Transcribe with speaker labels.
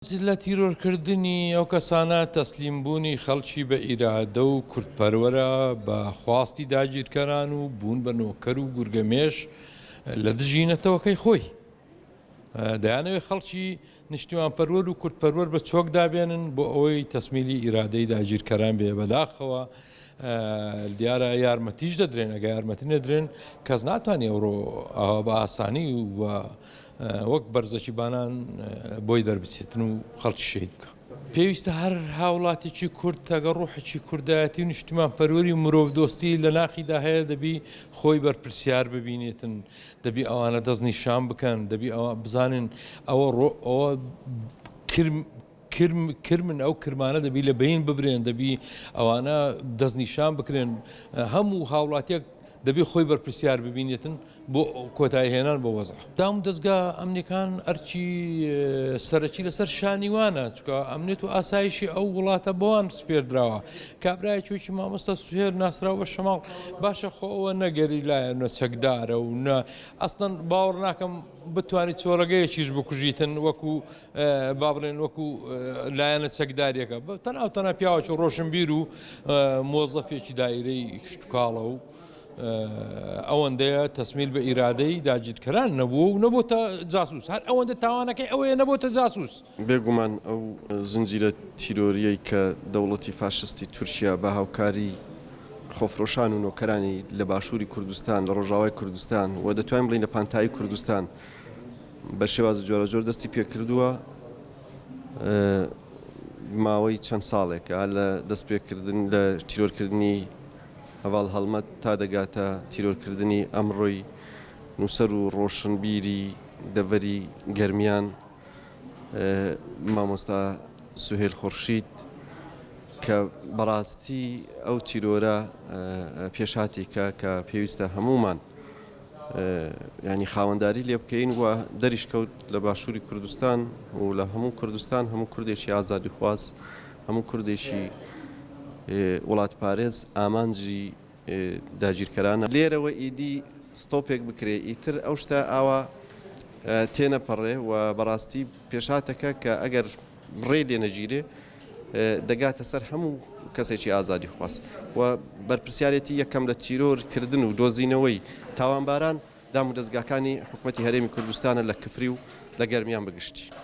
Speaker 1: لە تیرۆرکردنی ئەو کەسانە تەسلیم بوونی خەڵکی بە ئیرادە و کوردپەروەرە بە خواستی داگیرکەران و بوون بە نۆکەر و گورگەمێش لە دژی نەتەوەکەی خۆی. دەیانەوێت خەڵکی نیشتیمانپەروەر و کوردپەروەر بە چۆکدا بێنن بۆ ئەوەی تەسمیلی ئیرادەی داگیرکەران بێ. بەداخەوە دیارە یارمەتیش دەدرێن، ئەگە یارمەتی نەدرێن کەس ناتوانێت ئەوڕۆ ئاوا بە ئاسانی و وەک بەرزەکی بانان بۆی دەربچێتن و خەڵکی شەهید بکە. پێویستە هەر هاوڵاتیی کورد تەگە ڕوحێکی کوردایەتی و نیشتیمانپەروەری و مرۆڤدۆستی لە ناخیدا هەیە دەبی خۆی بەرپرسیار ببینێتن، دەبی ئەوانە دەستنیشان بکەن، دەبی ئەوە بزانن ئەوە ڕۆ ئەوە کرم کرم کرمن ئەو کرمانە دەبی لە بەین ببرێن، دەبی ئەوانە دەستنیشان بکرێن، هەموو هاوڵاتیەک دەبی خۆی بەرپرسیار ببینێتن بۆ کۆتایی هێنان بە وەزع. دام و دەزگا ئەمنیەکان ئەرکی سەرەکی لەسەر شانی وانە، چونکە ئەمنیەت و ئاسایشی ئەو وڵاتە بەوان سپێردراوە. کابرایەکی وەکی مامۆستا سوهێل ناسراو بە شەماڵ، باشە خۆ ئەوە نە گەریلایە نە چەکدارە و نە ئەسڵەن باوەڕ ناکەم بتوانیت چۆرەگەیەکیش بکوژیتن وەکو با بڵێن وەکو لایەنە چەکداریەکە، تەنها و تەنها پیاوێکی ڕۆشنبیر و مۆزەفێکی دایرەی کشتوکاڵە و ئەوەندەیە تەسمیل بە ئیرادەی داگیرکەران نەبووە و نەبۆتە جاسوس، هەر ئەوەندە تاوانەکەی ئەوەیە نەبۆتە جاسوس.
Speaker 2: بێگومان ئەو زنجیرە تیرۆرییەی کە دەوڵەتی فاشستی تورکیا بە هاوکاری خۆفرۆشان و نۆکەرانی لە باشووری کوردستان، لە ڕۆژاوای کوردستان و دەتوانین بڵێین لە پانتایی کوردستان بە شێوازی جۆراوجۆر دەستی پێکردووە، ماوەی چەند ساڵێکە لە دەستپێکردن لە تیرۆرکردنی هەڤاڵ هەڵمەت تا دەگاتە تیرۆرکردنی ئەمڕۆی نووسەر و ڕۆشنبیری دەڤەری گەرمیان مامۆستا سوهێل خورشید کە بەڕاستی ئەو تیرۆرە پێشهاتێکە کە پێویستە هەموومان ینی خاوەنداری لێ بکەین و دەریشکەوت لە باشووری کوردستان و لە هەموو کوردستان هەموو کوردێکی ئازادیخواز هەموو کوردێکی وڵاتپارێز ئامانجی داگیرکەرانە. لێرەوە ئیدی ستۆپێک بکرێ ئیتر ئەو شتە ئاوا تێنەپەڕێ و بەڕاستی پێشهاتەکە کە ئەگەر ڕێی لێ نەگیرێ دەگاتە سەر هەموو کەسێکی ئازادیخواز و بەرپرسیارێتی یەکەم لە تیرۆر کردن و دۆزینەوەی تاوانباران دامودەزگاکانی حکومەتی هەرێمی کوردستانە لە کفری و لە گەرمیان بەگشتی.